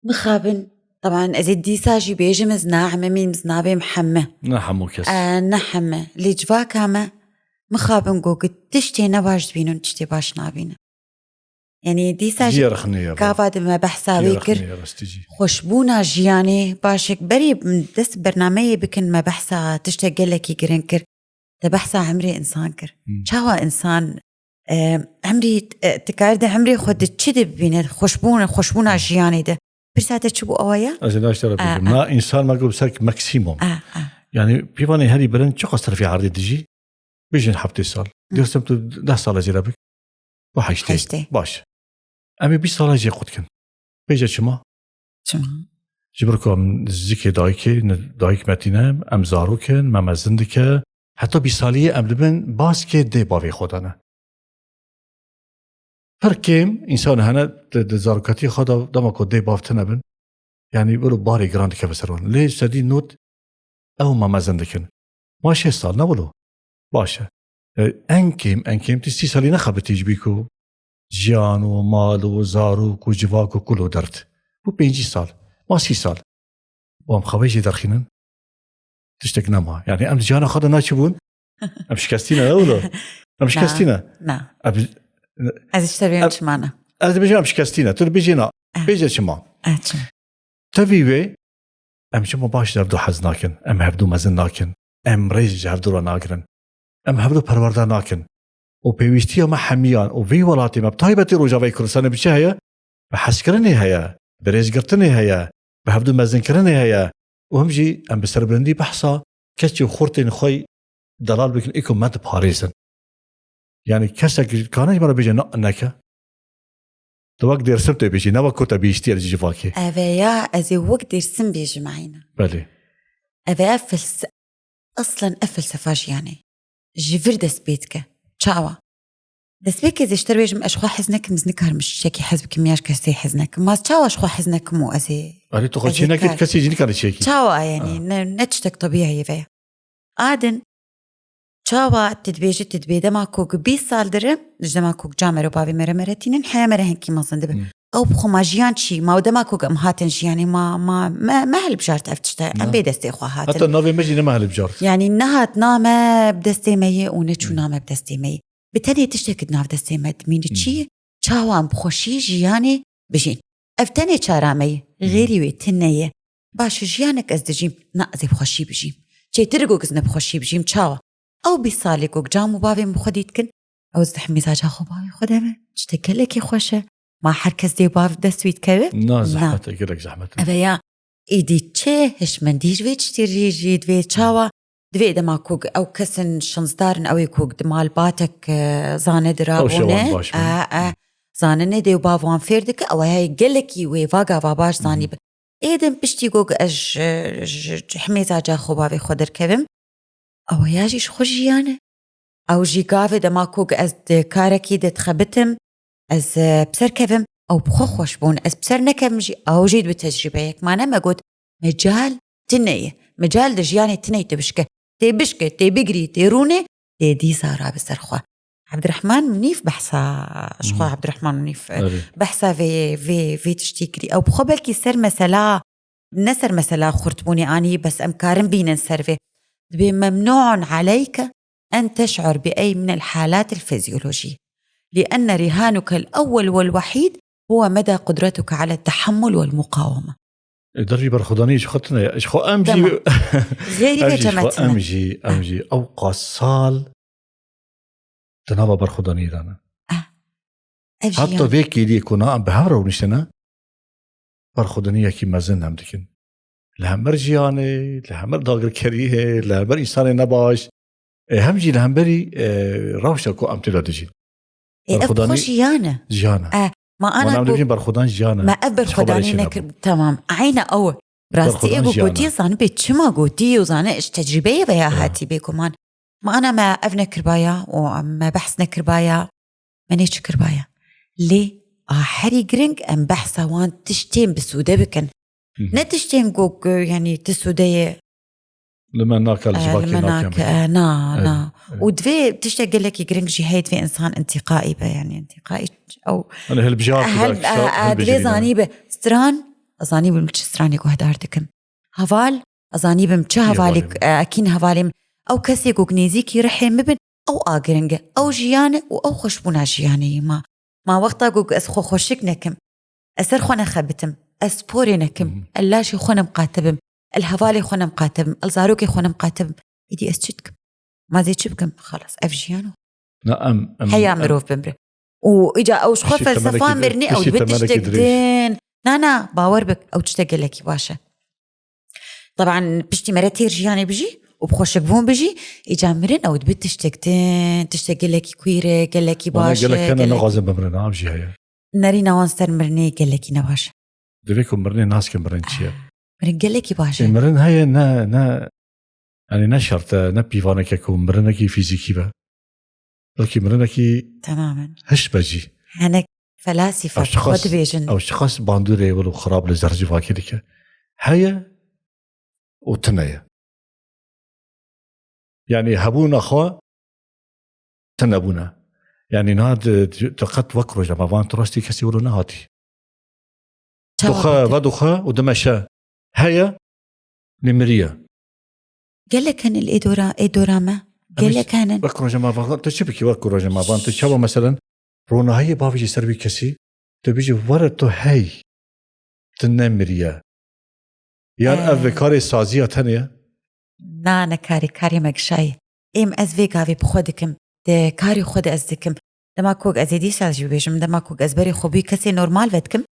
Mixabin, teban, ez ê dîsa jî bêjim, ez naemimîm, ez nabêm heme. Ne hemû kes. E, ne heme. Lê civaka me, mixabin go, tiştê ne baş dibînin, tiştê baş nabînin. Yanî dîsa jî Ciyê rexnê ye, gava de me behsa wê kir. Ciyê rexnê ye, rastî jî. Xweşbûna jiyanê, başek berî dest bernameyê bikin, me behsa tiştek gelekî giring kir. Te behsa emrê insan kir. Hmm. Çawa insan, e, emrî, e, dikare di emrê xwe de çi de bibîne, xweşbûn, xweşbûna jiyanê de. Pirsa te çi bû ewa ye? Ez ê naşte re A, bêjim. a. Na insan me got ser maksimum. A, a. Yanî pîvanê herî bilind çiqas terfê erdê dijî? Bêjin heftê sal. Hı. Dêrsim tu deh sala jê re bik. Bi heştê. Heştê. Baş. Em ê bîst sala jê qut kin. Bêje çima? Çima? Ji ber ku em zikê dayikê, ne, dayik me tîne, em zarok in, me mezin dike. Heta bîst saliyê em dibin baskê dê bavê xwe de ne. Pir kêm însan hene di, di zarokatiyê xwe de dema ku dê bav tune bin, yanî wilo barê giran dikeve ser wan. Lê sedî nod ew me mezin dikin. Ma şêst sal ne wilo? Baş e. E, en kêm, en kêm tu sî salî nexebitî ji bî ku jiyan û mal û zarok û civak û kul û derd. Bû pêncî sal. Ma sî sal. Û em xwe vê jî derxînin. Tiştek nema. Yanî em di cihana xwe de naçibûn. Em şikestî ne, ne wilo? Em şikestî ne. Na. Em, Ez ji te bêjim çima ne. Ez dibêjim em şikestî ne. Tu dibêjî na. Eh. Bêje çima. Eh, çima? Tevî wê em çima baş ji hevdu hez nakin, em hevdu mezin nakin, em rêz ji hevdu re nagirin, em hevdu perwerde nakin. Û pêwîstiya me hemiyan û vî welatê me, bi taybetî Rojavayê Kurdistanê bi çi heye? Bi hezkirinê heye, bi rêzgirtinê heye, bi hevdu mezinkirinê heye. Û him jî em bi serbilindî behsa keçê û xurtên xwe delal bikin, ê ku me diparêzin. Yani kesek kane ji me re bêje, na, neke. Tu wek Dêrsim tê bêjî, ne wek ku te bihîstiye li civakê. Eve ya, ez ê wek Dêrsim bêjim, eyna. Belê. Eve ya felse-, aslen ev felsefa jiyanê ji vir dest pê dike. Çawa? Destpêkê ez ê ji te re bêjim, ez ji xwe hez nekim, ez nikarim ji tiştekî hez bikim ya ji kesê hez nekim. Ma ez çawa ji xwe hez nekim û ez ê, Erê tu xwe ez ê çênekî, kar- kesê jî nikare çêkî. Çawa yani? Ha. Ne, ne tiştek tebîî ye vê. Adin, çawa tu dibêjî, tu dibê dema ku bîst sal dirim, ji dema ku ca me re bavê me re me re tînin, heya me re hinkî mezin dibe. Hmm. Ew bi xwe ma jiyan çi? Ma dema ku em hatin jiyanê ma, ma, me, me hilbijart ev tişte. Em Na. bê destê xwe hatin. Heta navê me jî nema hilbijart. Yani nehat na me bi destê me ye û neçû Hmm. na me bi destê me ye. Bi tenê tiştek di nav destê me dimîne. Çi ye? Hmm. Çawa em bi xweşî jiyanê bijîn. Ev tenê çara me ye. Hmm. Xêrî wê tune ye. Baş e, jiyanek ez dijîm, na ez ê bi xweşî bijîm. Çêtir e ku ez ne bi xweşî bijîm, çawa? Ew bîst salê ku cam û bavên bi xwe dî dikin, ew ez dihmîza ca xwe bavê xwe deme. Tiştek gelekî xweş e. Ma her kes dê bav dest wî dikeve? Na, Na. zehmet e, gelek zehmet e. Eve ya, îdî çi hişmendî ji vê tiştî rî jî divê çawa? Divê dema ku ew kesin şansdar in, ew ê ku di malbatek, e, zane di Ew rabûne. şewan baş bin. E, e, Hı. zanine dê û bav wan fêr dike, ew heye gelekî wê va gava baş Hı hı. zanî bi. Êdin piştî ku ez ji, ji, ji himêza ca xwe bavê xwe derkevim, ew ya jî ji xwe jiyan e. Ew jî gavê dema ku ez di karekî de dixebitim, ez, e, bi ser kevim, ew bi xwe xweş bûn. Ez bi ser nekevim jî, ew jî bi tecrîbeyek mane me got, mecal tune ye. Mecal di jiyanê tune ye tu bişke. Tê bişke, tê bigirî, tê rûnê, tê dîsa rabe ser xwe. Ebdirehman Munîf behsa, ji xwe Mhm. Ebdirehman Munîf, e, Erê. behsa vê, vê, vê tiştî kirî. Ew bi xwe belkî ser mesela, ne ser mesela xurtbûnê anî, bes em karin bînin ser vê. Dibê memnû'un aleyke en teş'ur bi ey min el halât el fizyolojî. Li enne rihanuke el ewwel wel wehîd huwe meda qudretuke ale tehammul wel muqaweme. E, der jî berxwedanî ji xwe tune ye. Ji xwe em jî Tamam. Xêrî Em vê jî ji xwe, cemaetine. em jî, em Ha. jî ew qas sal di nava berxwedaniyê de ne. Ah. Ev jî Heta ya. vê kêliyê ku na em bi hev re rûniştine, berxwedaniyekî mezin em dikin. Li hember jiyanê, li hember dagirkeriyê, li hember însanê nebaş, e, hem jî li hemberî, e, rewşa ku em tê de dijîn. Ê, ev Berxwedanî xwe jiyan e. jiyan e. E, ma Ma ana nam ku dibêjin berxwedan jiyan e. Ma ev Ji xwe berxwedanî berê çê nekir. nebû. Tamam. Eyna ew. Rastî Berxwedan ê ku jiyan e. Gotiye, zanî bê çima gotiye û zanî ji tecrübeyê veya Ya. hatî bêguman. Ma ana me ev nekirbaya û me behs nekirbaya. Me nê çi kirbaya. Lê a herî giring em behsa wan tiştên bi sûde bikin. Hı hı. Ne tiştên ku, ku, yanî ti sûde ye. Li me nake, li E, civakê li me nake, nake, me. e, na, Evet, na. evet. Û divê tiştek gelekî giring jî heye, divê insan întîqaî be, yanî întîqaî ew. Hani hilbijartî Hel-, be, e, e, hilbijêrî divê be. zanî be. Stran, zanî bim çi stranê guhdar dikim. Heval, zanî bim çi Kî hevalê, hevalê min? e, kîn hevalê min. Ew kesê ku nêzîkî rihê min bin, ew a giring e. Ew jiyan e û ew xweşbûna jiyanê ye ma. Ma wexta ku ez xwe xweşik nekim, ez ser xwe nexebitim, ez sporê nekim, Mhm. ez laşê xwe nemiqate bim, ez hevalê xwe nemiqate bim, ez zarokê xwe nemiqate bim, îdî ez çi dikim? Ma zê çi bikim? Xelas, ev jiyan o. Na, em, em, Heya em. mirov bimre. Û îca ew ji xwe Piştî felsefa temelekî dir-, mirnî, ew piştî dibe temelekî tiştek dirêj. din. Na, na, bawer bik, ew tiştek gelekî baş e. Teban piştî mere têr jiyanê bijî û bi xweşikbûn bijî, îca mirin ew dibe tiştek din, tiştek gelekî kwîr e, gelekî Wana baş e, gelek hene gelekî nexwazin bimirin, ev jî heye. Nerîna wan ser mirinê gelekî ne baş e. Divê ku mirinê nas kin mirin çi ye. Ah, mirin gelekî baş e. Ê, mirin heye ne, ne, yanî ne şert e, ne pîvaneke ku mirinekî fîzîkî be. Belkî mirinekî Temamen. hiş be jî. Hinek felasîfe Ew çiqas, xwe dibêjin. ew çiqas bandorê wilo xirab li ser civakê dike. Heye û tune ye. Yanî hebûna xwe tune bûne. Yanî niha di, di, tu qet wek rojnamevan tu rastî kesî wilo nehatî. Çawa Duxe, bêtir? ve duxe û dimeşe. Heye, lê miriye. Gelek hene li ê dora, ê dora me. Em Gelek hene. Wek rojnamevan, tu çi bikî wek rojnamevan? Tu çawa meselen ronahiyê bavêjî ser wî kesî, tu bêjî, were tu hey, tu nemiriye. Yan ev Ee. karê saziya tenê ye? Na, ne karê, karê me gişayî. Êm ez vê gavê bi xwe dikim. Di karê xwe de ez dikim. Dema ku ez ê dîsa jî bibêjim, dema ku ez berê xwe bûyî kesê normal vedikim,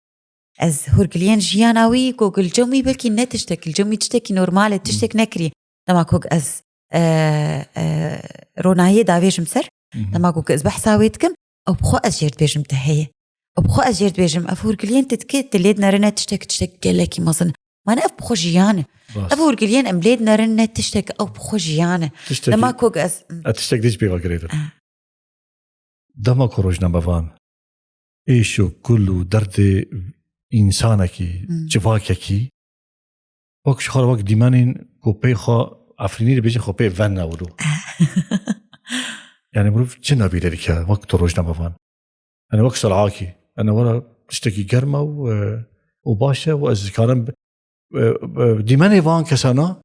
ez hûrgiliyên jiyana wî, ku li cem wî belkî ne tiştek, li cem wî tiştekî normal e, tiştek nekirî. Dema ku ez, e, e, ronahiyê davêjim ser, Mhm. dema ku ez behsa wê dikim, ew bi xwe ez jê dibêjim te heye. Ew bi xwe ez jê dibêjim, ev hûrgiliyên tu dikî, tu lê dinerin ne tiştek, tiştek gelekî mezin. Mane ev bi xwe jiyan e. Rast. Ev hûrgiliyên em lê dinerin ne tiştek, ew bi xwe jiyan e. Tiştekî, Dema ku ez e, tiştek dî jî pê ve girêdin. Ah. Dema ku rojnamevan êş û kul û derdê însanekî, Hmm. civakekî, wek ji xwe re wek dîmenên ku pê xwe Efrînî dibêjin, xwe pê ven ne wilo. Yani mirov çi nabî lê dike wek tu rojnamevan? Yani wek Selahakî. Yani were tiştekî germ e û, e, û baş e û ez dikarim, e, e, dîmenê van kesana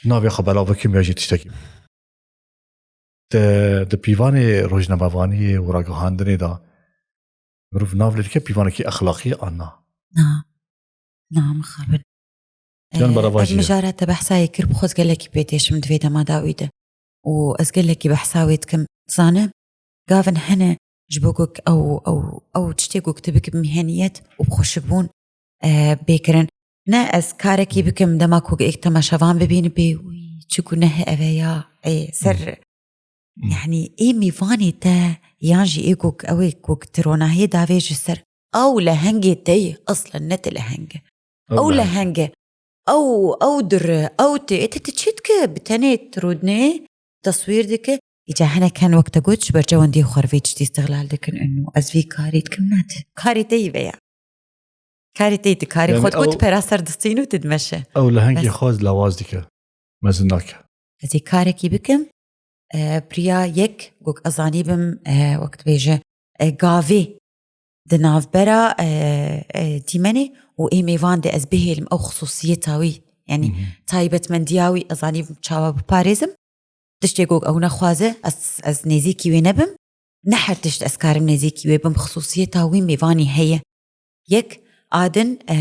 navê xwe belav bikim ya jî tiştekî. Di, di pîvanê rojnamevaniyê û ragihandinê de mirov nav lê dike pîvanekî exlaqî an na? Na. Na, mixabin. Yan Ee, beravajî ev ye. Mijara te behsa yê kir, bi xwe ez gelekî pê têşim di vê dema dawî de. Û ez gelekî behsa wê dikim. Zane, gavin hene ji bo ku ew, ew, ew tiştê ku tu bikî bi miheniyet û bi xweşikbûn, e, bê kirin. Ne ez karekî bikim, dema ku êk temaşevan bibîne bê, wî, çi guneh ev e ya, ê, ser. Hmm. Hmm. Yani ê mêvanê te, yan jî ê ku ew ê ku tu ronahiyê davêjî ser, ew lehengê te ye, aslen ne tu leheng e. Ew Ew leheng. leheng e. Ew, ew dir e, ew tê. Ê, tu, tu çi dike? Bi tenê tu rûdinê, teswîr dike. Îca hinek hene wek te got, ji ber cewendiyê xwe re vê tiştî îstixlal dikin. Eno, ez vê karê dikim, ne tu. Karê te yî veya. Karê te yî tu, karê Yani xwe dikot, ew pera ser distîn û tu dimeşe. Ew lehengê Bes. xwe lawaz dike. Mezin nake. Ez ê karekî bikim, e, biriya yek, gok ez zanî bim, e, wek dibêje, e, gavê di navbera, e, e, dîmenê û ê mêvan de ez bihêlim ew xisûsiyeta wî, yanî Mhm. taybetmendiya wî ez zanî bim çawa biparêzim. Tiştê gok ew nexwaze, ez, ez nêzîkî wê nebim. Ne her tişt ez karim nêzîkî wê bim, xisûsiyeta wî mêvanî heye. Yek, a din, e,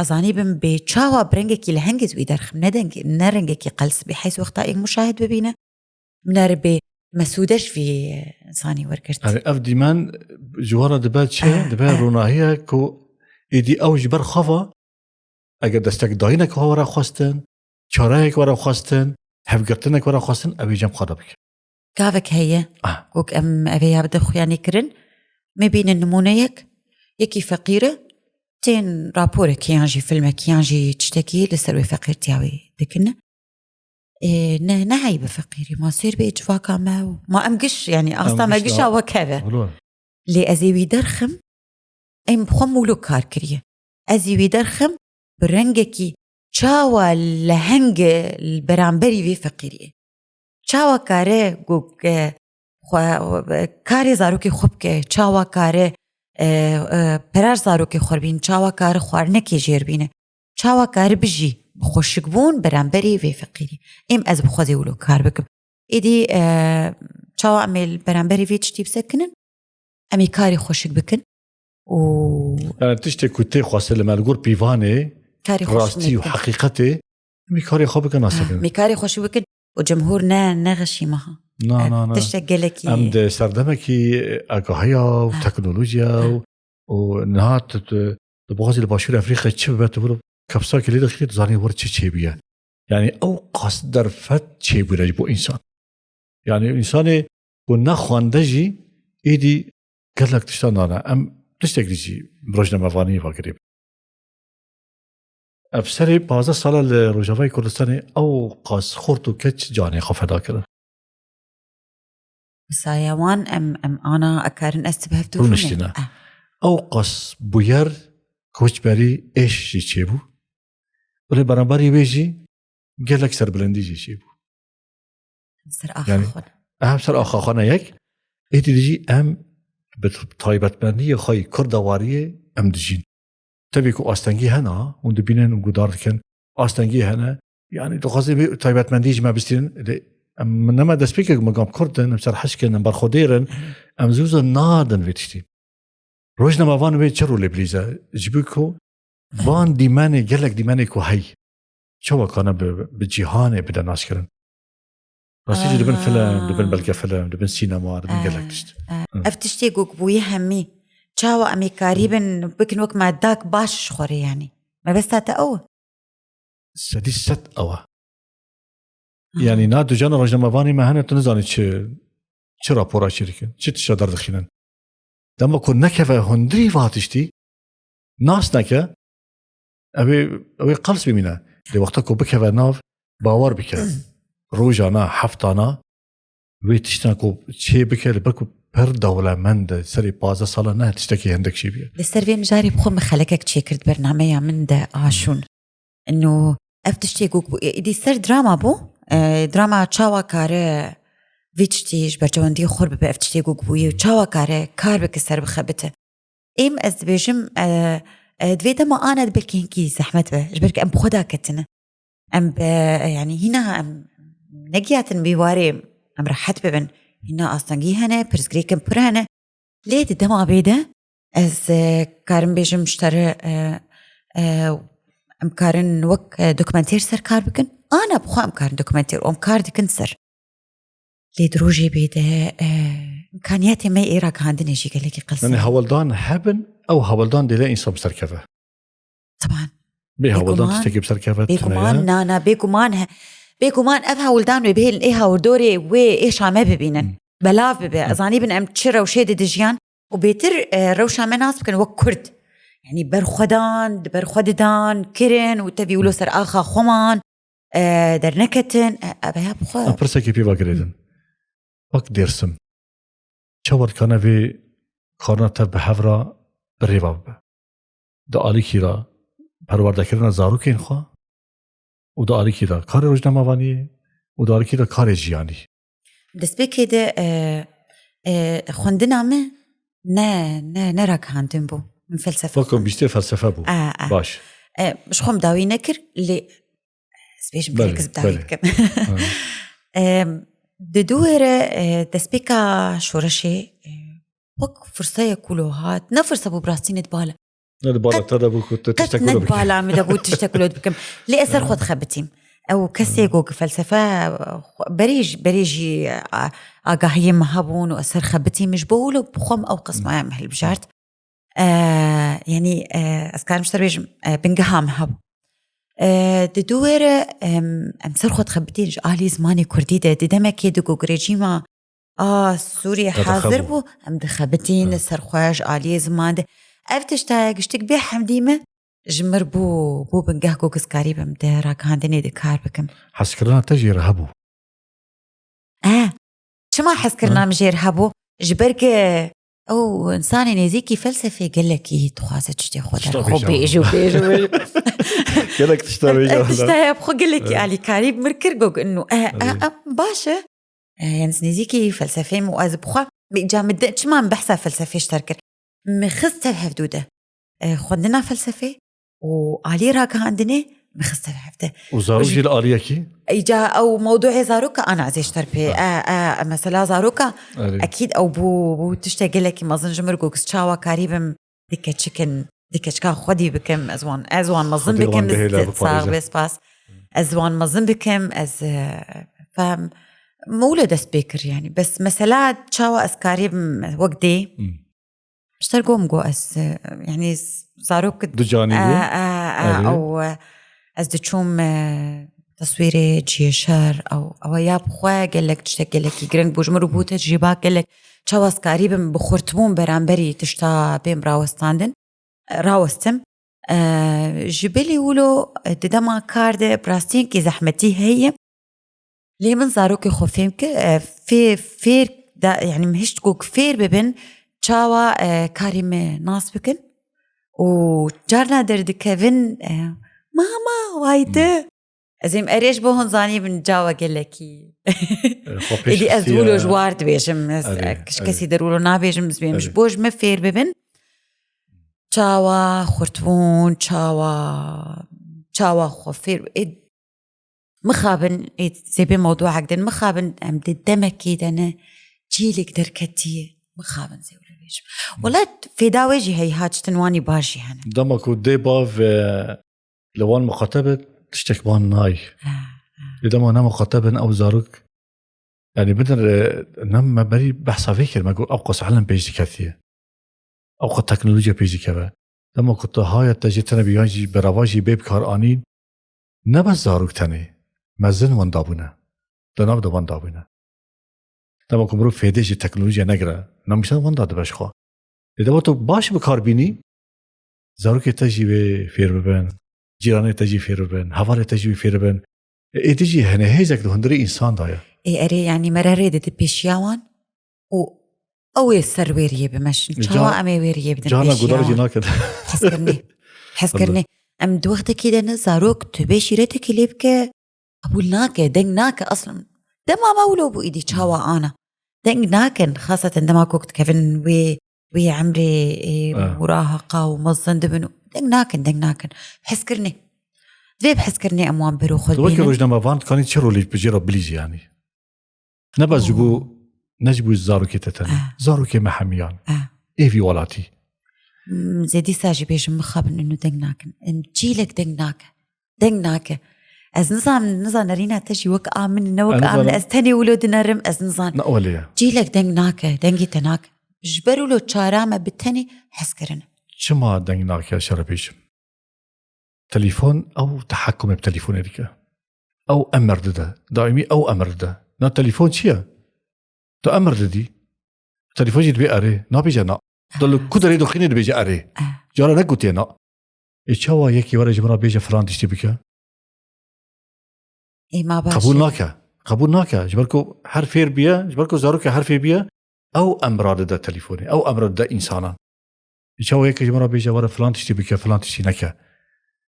ez zanî bim bê çawa bi rengekî lehengê ez wî derxim, ne dengê, ne rengekî qels bê, heys wexta êk muşahid bibîne, min ere bê mesûde ji vî, e, zanî wergirt. Yani ev dîmen ji we re dibe çi? Ah, Dibe ah. ronahiye ku êdî ew ji ber xwe ve, eger destek dayînek we re xwestin, çareyek we re xwestin, hevgirtinek we re xwestin, ew ê cem xwe de bike. Gavek heye, Ah. wek em evê ya bide xuyanî kirin. Me bînin nimûneyek, yekî feqîr e, tên raporekê yan jî filmekî yan jî tiştekî li ser wê feqîrtiya wî dikin. Ê, ne, ne heyb e feqîrî, ma sêr bê civaka me û ma em giş, yanî asta Em me giş gişa da- wek hev e. Wilo. Lê ez ê wî derxim, em bi xwe mûlo kar kiriye. Ez ê wî derxim bi rengekî çawa leheng e li beramberî vê feqîriyê. Çawa kare ku, e, xwe, karê zarokê xwe bike, çawa kare, e, e, perar zarokê xwe bîne, çawa kare xwarinekê jêr bîne, çawa kare bijî bi xweşikbûn beramberî vê feqîrî. Êm ez bi xwe zê wilo kar bikim. Êdî, e, çawa em ê li beramberî vê tiştî bisekinin? Em ê karê xweşik bikin û Yani tiştê ku tê xwestin li me li gor pîvanê, Karê xweşik rastî û bikin. heqîqetê, em ê karê xwe bikin, nas Ha, bikin. Em ê karê xweşik bikin û cemhûr ne, ne xeşîme ha. Na, Eh, na, na. Tiştek gelekî Em di serdemekî agahiya û Ha. teknolojiya Ha. û, û niha tu, tu, tu bixwazî li Başûrê Efrîqê çi bibe, tu biro kepsakê lê dixîrî, tu zanî wir çi çêbûye. Yani ew qas derfet çêbûne ji bo însan. Yani însanê ku nexwende jî êdî gelek tiştan dane. Em tiştek dî jî rojnamevaniyê ve girê. Ev serê pazdeh sala li Rojavayê Kurdistanê ew qas xort û keç canê xwe feda kirin. Bi saya wan em, em ana ekarin ez tu bi hev tu Rûniştîne. rûne. Eh. Ew qas bûyer koçberî êş jî çêbû. Û lê beramberî wê jî gelek serbilindî jî çêbû. Ser axa Yani, xwe. Em ser axa xwe ne yek, êdî dijî em bi taybetmendiyê xwe yê Kurdewariyê em dijîn. Tevî ku astengî hene, hûn dibînin û guhdar dikin, astengî hene, yani dixwazin vê taybetmendiyê ji me bistînin, lê Em nema destpêkek me gam Kurd in, em serhişk in, em berxwedêr in, em zû zû nadin vê tiştî. Rojnamevan wê çi rolê bilîze? Ji bo ku van dîmenê, gelek dîmenê ku hey, çawa kane bi, bi cîhanê bide naşkirin? Rastî jî dibin film, dibin belge film, dibin sînema, dibin gelek tişt. Hı. Ev tiştê gok bûye hemî. Çawa em ê karîbin bikin wek me dak baş ji xwe rê, yanî? Mebesta te ew? Sedî sed ew e. Hı. Yanî na dujana rojnamevanê me hene, tu nizanî çi, çi rapora çêdikin, çi tişta derdixînin. Dema ku nekeve hundirî va tiştî, nas neke, ew ê, ew ê qels bimîne. Lê wexta ku bikeve nav, bawer bike. Rojana, heftana, wê tiştan ku çê bike, li ber ku pir dewlemend e, serê pazdeh sala ne tiştekî hindek çêbûye. Li ser vê mijarê bi xwe min xelekek çêkir di bernameya min de, Aşûn. Ino ev tiştê gok bû. Ê, êdî ser drama bû. E, drama çawa kare vê tiştê ji berçavendiyê xwe bibe, ev tiştê gok bûye û çawa kare kar bike ser bixebite. Êm ez dibêjim, e, e, divê dema ana de belkî hinkî zehmet be, ji ber ku em bi xwe daketine. Em bi, yanî hîna em negihatin vî warê em rehet bibin. Hîna astengî hene, pirsgirêkin pir hene. Lê di dema bê de ez, e, karim bêjim ji te re, e, e, em karin wek, e, dokumentêr ser kar bikin. Ana bi xwe em karin dokumentêr û em kar dikin ser. Lê di rojê bê de, e, îmkaniyetê me ê ragihandinê jî gelekî qels e. Yanî hewldan hebin, ew hewldan dê le însan bi ser keve. Teban. Bê hewldan tiştekî bi ser keve tune ye. Bêguman, na, na, bêguman he. Bêguman ev hewldan wê bihêlin ê hawirdorê wê êşa me bibînin. Hı. Belav bibe. Hı. Ez zanîbin em çi rewşê de dijiyan û bêtir, e, rewşa me nas bikin wek Kurd. Yanî berxwedan, di berxwe didan, kirin û tevî wilo ser axa xweman, e, derneketin, e, e, veya bi xwe. Em pirsekî pê ve girêdin. Wek Dêrsim. Çawa dikane vê karina te bi hev re bi rêva bibe? Di alîkî re perwerdekirina zarokên xwe û di alîkî re karê rojnamevaniyê û di alîkî re karê jiyanî. Destpêkê de, e, e, xwendina min ne, ne, ne ragihandin bû. Min felsefe xwend. Wek bîstê felsefe bû. E, e. Baş. E, ji xwe min dawî nekir, lê ez bêjim, belê, gelek ez bi dawî, belê, bikim. Ha. Em, di dû wêre, e, destpêka şoreşê, e, wek firseyek wilo hat. Ne firse bû, bi rastî ne di bala. Ne di bala te de bû ku tu tiştek wilo bikî. Qet ne di bala min de bû tiştek wilo bikim. Lê ez ser xwe dixebitîm. Ew kesê, ha, ku felsefe, xwe, berê jî, berê jî, a, agahiyê min hebûn û ez ser xebitîm. Ji bo wilo bi xwe min ew qismaya min hilbijart. E, yanî, e, ez karim ji te re bêjim, e, bingeha min hebû. E, di dû wêre, em, em ser xwe dixebitîn ji alî zimanê kurdî de, di demekê de ku rejîma a Sûriyê hazir bû, em dixebitîn li ser xwe ji aliyê ziman de. Ev tişt heye, giştik bê hemdî min ji mir bû, bû bingeh ku ez karîbim di ragihandinê de kar bikim. Hezkirina te jê re hebû? E, çima hezkirina min jê re hebû? Ji ber ku ew insanê nêzîkî felsefê gelekî dixwaze tiştê xwe derxwe bêj û bêj û bêj. Gelek tişta bêje. Tişta ya bi xwe gelekî alîkarî bi mir kir, got, inu, e, e, e, baş e. E, yanî nêzîkî felsefê min û ez bi xwe, îca min de, çima min behsa felsefê ji te re kir? Min xist tev hevdû de. E, xwendina felsefê û alî ragihandinê min xist tev hev de. Û zarok jî li aliyekî? Îca ew mewdûê zaroka ana ez ê ji te re pê. Ha. E, e, mesela zaroka, erê, ekîd ew bû, bû tiştek gelekî mezin ji mir, got, ez çawa karîbim di keçikin, di keçika xwedî bikim, ez wan, ez wan mezin bikim, sax be, spas. Ez wan mezin bikim, ez, e, fem, mewle dest pê kir, yanî. Bes mesela çawa ez karîbim wek dê? Hmm. Ji te re gom got ez, e, yanî z-, zarok du canî bû. E, e, e, erê. Ew, e, ez diçûm, e, teswîrê ciyê şer, ew, ew ya bi xwe gelek tiştek gelekî giring bû. Ji min re bû tecrîba gelek. Çawa ez karîbim bi xurtbûn beramberî tişta bêm rawestandin, rawestim. E, ji bilî wilo, e, di dema kar de bi rastî hinkî zehmetî heye. Lê min zarokê xwe fêm kir, e, fê-, fêr da, yanî min hişt ku fêr bibin, çawa, e, karê me nas bikin û carna derdikevin, e, mama, wayde. Hmm. Ez êm erê ji bo hûn zanîbin cawa gelekî. E, xwe pêş xistiye. Êdî ez wilo ji war dibêjim, ez, erê, e, ji kesî der wilo nabêjim, ez bêm ji bo ji me fêr bibin. Çawa xurtbûn, çawa, çawa xwe fêr, ê, Mixabin, ê, zêbê mewduek din, mixabin em di demekê de ne, cîlik derketiye, mixabin zê wilo bêjim. Wela fêda wê jî heye, ha çitin wanî baş jî hene. Dema ku dê bav, e, li wan muxateb e, tiştek wan nayê. Ha, ha. Lê dema ne muxateb in ew zarok, yani bidin re, ne me berî behsa vê kir, me got ew qas elm pêş diketiye. Ew qas teknolojiya pêş dikeve. Dema ku tu haya te jî tune bî yan jî berava jî bê bikaranîn, ne bes zarok tenê, mezin wenda bûne. Di nav de wenda bûne. Dema ku mirov fêdê ji teknolojiya negire, namîşan wenda dibe ji xwe. Lê dema tu baş bi kar bînî, zarokê te jî wê fêr bibin, cîranê te jî fêr bibin, hevalê te jî wê fêr bibin. Ê, êdî jî hene hêzek di hundirê însan de ye. Ê, erê, yanî me re rê dide pêşiya wan û ew ê ser wê riyê bimeşin. Ca-, Çawa em ê wê riyê bidin cana pêşiya gudar jî wan? Nakin. Hezkirinê. Hezkirinê. Em di wextekî de ne zarok tu bê şîretekî lê bike, qebûl nake, deng nake. Aslin dema me wilo bû, îdî çawa ana. Deng nakin, xaseten dema ku dikevin wê, wê emrê, ê, Ah. muraheqa û mezin dibin. Deng nakin, deng nakin. Hezkirinê. Divê bi hezkirinê em wan biro xwe Tu wekî bînin. Rojnamevan dikanî çi rolê bi jê re bilîzî yanî? Ne bes ji bo, ne ji bo zarokê te tenê. Ah. Zarokê me hemiyan. Ah. Êvî welatî. Mm, zê dîsa jî bêjim mixabin û deng nakin. Em cîlek deng nake. Deng nake. Ez nizam, nizam nerîna te jî wek a min, ne wek a min. Ez tenê wilo dinerim, ez nizam. Ne wele ye. Cîlek deng nake, dengê te nake. Ji ber wilo çara me bi tenê hezkirin. Çima deng nake, şerefêşim? Telefon, ew tehekumê bi telefonê dike. Ew emir dide. Daîmî ew emir dide. Na telefon çi ye? Tu emir didî. Telefon jî dibê erê. Nabêje na. Tu li ku derê dixînî dibêje erê. Ah. Cara negotiye na. Ê çawa yekî were ji min re bêje filan tiştî bike? Ê, ma baş Qebûl e. nake. Qebûl nake. Ji ber ku her fêr biye, ji ber ku zarokê her fêr biye, ew emra dide telefonê, ew emra dide însanan. Ê çawa yekî ji min re bêje, were filan tiştî bike, filan tiştî neke.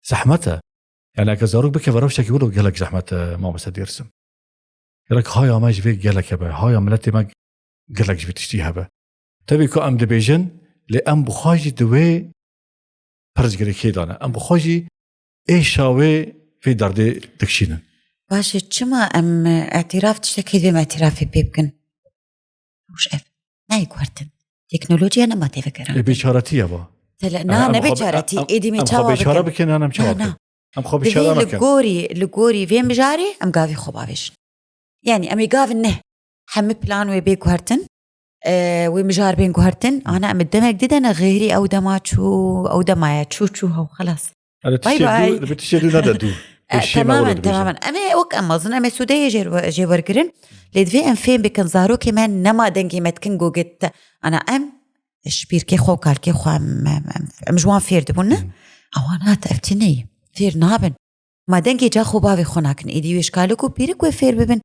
Zehmet e. Yani eke zarok bikeve rewşekî wilo gelek zehmet e, mamoste Dêrsim. Gerek haya me ji vê gelek hebe, haya miletê me gelek ji vê tiştî hebe. Tevî ku em dibêjin, lê em bi xwe jî di wê pirsgirêkê de ne. Em bi xwe jî êşa wê, vê derdê dikişînin. Baş e, çima em îtiraf tiştekê divê em îtirafê pê bikin? Roj ev. Nayê guhertin. Teknolojiya nema têvegeran. Ê, bêçaretî ye va. Tele-, Em na, ne xwe be-, bêçaretî. em, Êdî em, me em çawa xwe bêçare bikin? Bikin, yan em çawa Na, na. bikin? Em xwe Divê bêçare li nakin. gorî, li gorî vê mijarê em gavî xwe bavêjin. Yani em ê gavin ne. Hemî plan wê bê guhertin. E, wê mijar bên guhertin. Ana em demek didene xêrî ew dema çû, ew dema ye. Çû, çû, hew, xelas. Erê, Bay tiştê bay. dû, bi tiştê dû nede dû. E, Pêşî me temamen, wilo dibêjin. temamen. Em ê wek em mezin, em ê sûdeyê jê, jê wergirin. Lê divê em fêm bikin, zarokê me nema dengê me dikin gogit. Ana em ji pîrkê xwe û kalkê xwe em, em, em, em ji wan fêr dibûn, ne? Hmm. Ewan hat ev tine ye. Fêr nabin. Ma dengê ca xwe bavê xwe nakin. Êdî wê ji kalik û pîrik wê fêr bibin.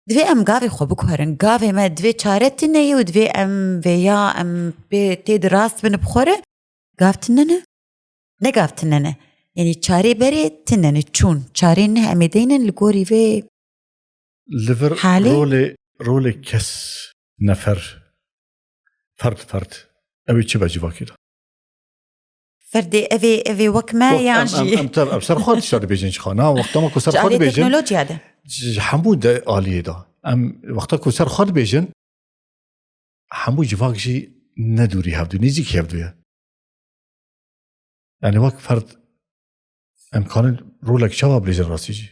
Divê em gavê xwe biguherin. Gavê me divê çare tine ye û divê em vêya em pê tê di rast bin bi xwe re. Gav tine ne? Ne gav tine ne. Yanî çarê berê tine ne, çûn. Çarê ne em ê deynin li gorî vê Li vir halê? rolê, rolê kes, nefer, ferd, ferd. Ew ê çi be civakê de? Ferdê ev ê, ev ê wek me Wek yan em, jî? em, em tev, em ser xwe tişta dibêjin ji xwe. Na, wexta me ku ser Ji xwe aliyê dibêjin, teknolojiya de. ji, ji hemû de aliyê de. Em wexta ku ser xwe dibêjin, hemû civak jî ne dûrî hevdû, nêzîkî hevdû ye. Yani wek ferd em kanin rolek çawa bilêjin rastî jî?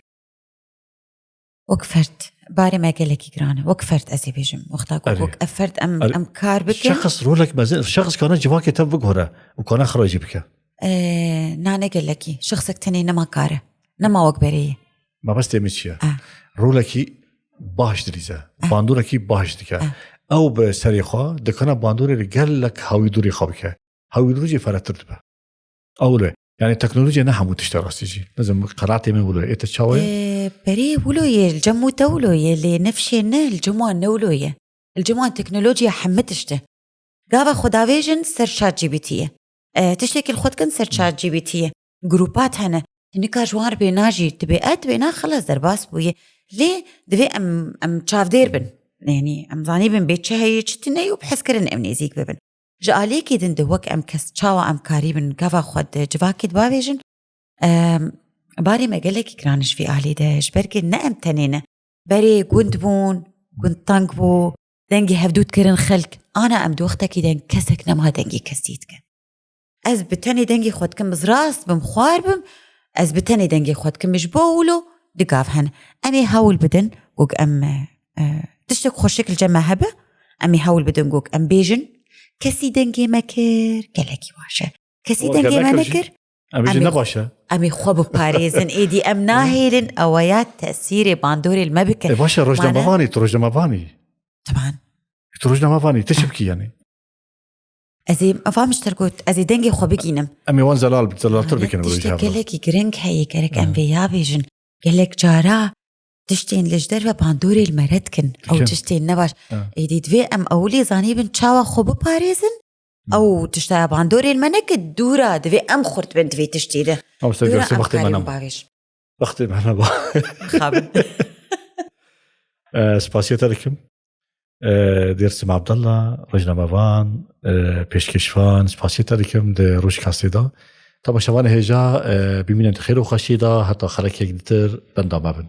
Wek ferd, barê me gelekî giran e. Wek ferd ez ê bêjim. Wexta ku Erê. wek ev ferd em, Erê. em kar bikin. Şexs rolek mezin, şexs kane civakê te biguhere û kane xiracî bike. Ee, na ne gelekî. Şexsek tenê nema kar e. Nema wek berê ye. Mabestê min çi ye? Ah. Rolekî baş dilîze. Ah. Bandorek baş dike. Ah. Ew bi serê xwe dikane bandorê li gelek hawîdorê xwe bike. Hawîdor jî ferehtir dibe. Ew wilo ye. Yani teknolojiya ne hemû tişt e rastî jî. Nizim, qenaetê min wilo ye. Ê te çawa ye? Ee, berê wilo ye, li cem wî te wilo ye, lê nifşê ne, li cem wan ne wilo ye. Li cem wan teknolojiya hemî tişt e. Gava xwe davêjin ser ChatGPT ye. E, tiştekî li xwe dikin ser ChatGPT ye. Grupat hene. Tu nikar ji wan re bêna jî, tu bê e, tu bêna xelas derbas bûye. Lê divê em, em çavdêr bin. Yani em zanîbin bê çi heye, çi tune ye û bi hezkirin em nêzîk bibin. Ji aliyekî din de wek em kes çawa em karîbin gava xwe di civakê de bavêjin, em, Barê me gelekî giran ji vî alî de, ji ber ku ne em tenê ne. Berê gund bûn, gund teng bû, dengê hevdû dikirin xelk. Ana em di wextekî de kesek nema dengê kesî dikin. Ez bi tenê dengê xwe dikim, ez rast bim, xwar bim, ez bi tenê dengê xwe dikim, ji bo wilo di gav hene. Em ê hewl bidin, gok em, e, e, tiştek xweşik li cem me hebe, em ê hewl bidin, gok em bêjin, kesî dengê me kir, gelekî baş e. Kesî O dengê me gelek nekir, Em ê jî Em ê ne baş e. Em ê xwe biparêzin. Êdî em nahêlin eweya tesîrê bandorê li me bikin. E, baş e, rojnamevanî, tu rojnamevanî. Taban. Tu rojnamevanî, tu çi bikî yani? Ez ê, ev am ji te got, ez ê dengê xwe bigînim. Em ê wan zelal, zelaltir bikin. Tiştek gelekî giring heye, gerek em vê ya bêjin. Gelek cara tiştên li ji derve bandorê li me re dikin. Ew tiştên ne baş. Êdî divê em ewilî zanîbin çawa xwe biparêzin. Ew tişta bandorên me neke dûra, divê em xurt bin divê tiştî de. Ew ser Dûra gerse em wextê me karin nema. Bavêj. Wextê me nema. Xabin. E, spasiye te dikim. E, Dêrsim Abdallah, rojnamevan, e, pêşkêşvan, spasiye te dikim di Rojkastê de. Temaşevanê hêja, e, bimînin di xêr û xweşiyê de, heta xelekek ditir, benda me bin.